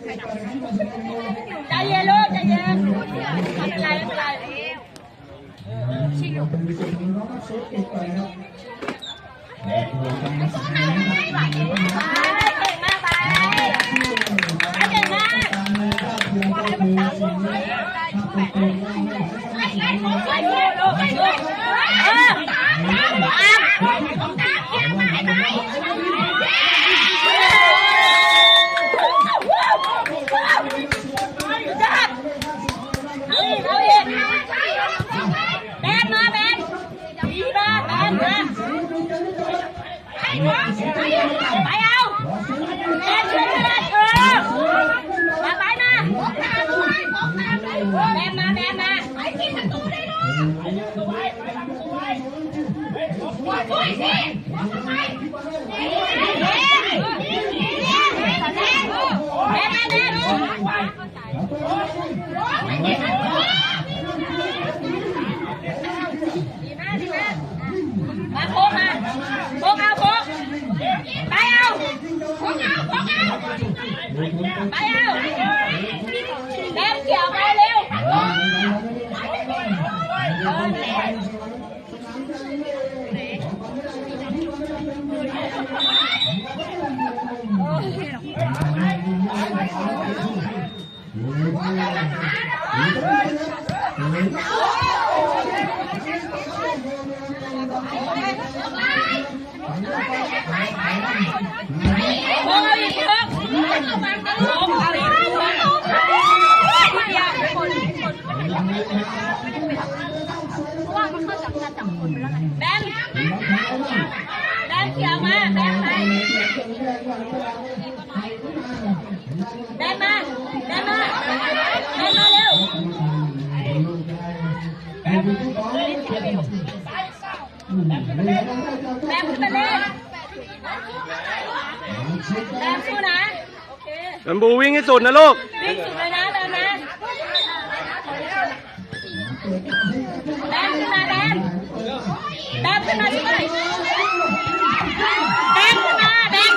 ໃຈເຢັນລູກ ໃຈເຢັນ ບໍ່ເປັນໄລ ບໍ່ເປັນໄລ. ແບນມາ ແບນ ດີມາກ ແບນມາ ໄປເອົາ ແບນ ເອີ ມາ ໄປມາ ແບນມາ ແບນມາ ໄປກິນປະຕູໄດ້ລູກ ໄປປະຕູໄວ້ ໄປປະຕູໄວ້ ໄປ ມາໂຄກມາ ໂຄກເອົາ ໂຄກ ໄປເອົາ ໂຄກເອົາ ໂຄກເອົາ ໄປເອົາ ແດງຂຽວໄປເລັວ ໂອ້ຍ. ແບນ ແບນ ເຂົ້າມາ ແບນ ໄປ ແບນ ມາ ແບນ ມາ ແບນ ມາເລັວ ແບນ ຂຶ້ນໄປເລີຍ ແບນ ສູ້ນະ ແບມບູ ວິ່ງໃຫ້ສຸດນະລູກ ວິ່ງສຸດເລີຍນະ ແບນ ມາ ແບນ ຂຶ້ນມາ ແບນ ແບນ ຂຶ້ນມາຊ່ວຍ ແບນ ຂຶ້ນມາ ແບນ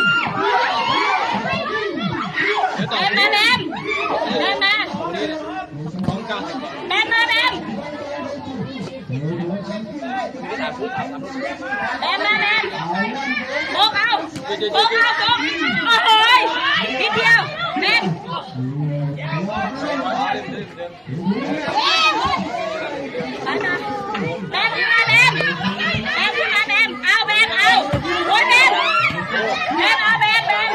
ແບນ ມາ ແບນ ແບນ ມາ ແບນ ແບນ ມາ ແບນ ແບນ ມາ ແບນ ໂບກເອົາ ໂບກເອົາ ໂບກ ໂອ້ຍ ນິດດຽວ ແບນ ໄປມາ ແບນ ຂຶ້ນມາ ແບນ ແບນ ຂຶ້ນມາ ແບນ ເອົາ ແບນ ເອົາ ໂອ້ຍ ແບນ ແບນ ເອົາ ແບນ ແບນ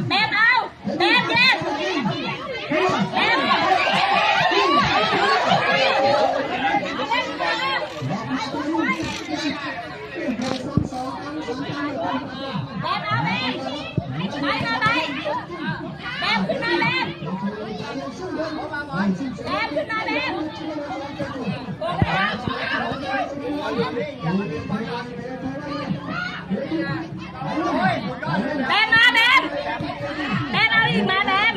ແບນ ເອົາ ແບນ ເຢັນ ແບນ ແບນ ເອົາ ແບນ ໄປມາ ໄປ ແບນ ຂຶ້ນມາ ແບນ ແບນ ຂຶ້ນມາ ແບນ ແບນ ມາ ແບນ ແບນ ເອົາອີກ ມາ ແບນ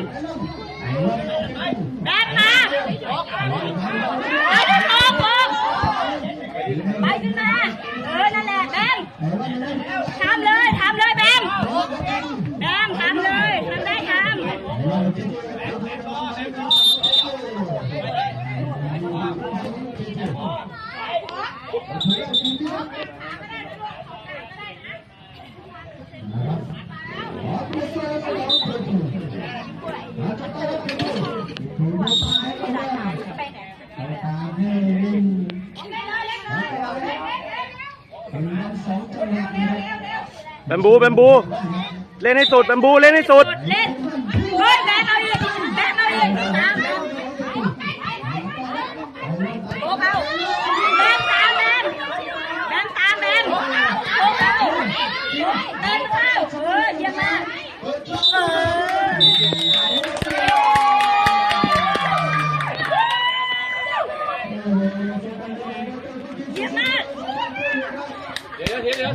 ແບນ ມາ ໄປ ຂຶ້ນມາ ໂບກ ໄປ ຂຶ້ນມາ ເອີ ນັ້ນແຫຼະ ແບນ ທຳເລີຍ ທຳເລີຍ ແບນ ແບນ ທຳເລີຍ ທຳໄດ້ ທຳ ແບມບູ ແບມບູ ເລ່ນໃຫ້ສຸດ ແບມບູ ເລ່ນໃຫ້ສຸດ ເລ່ນ ເຮີ້ຍ ແບມເອົາອີກ ແບມເອົາອີກ ຕາມ ໂບກເອົາ ແບນຕາມແບນ ແບນຕາມແບນ ໂບກເອົາ ແບນເຂົ້າ ເອີ ຢ້ຽມມາກ ເອີ ຢ້ຽມມາກ ເດຽ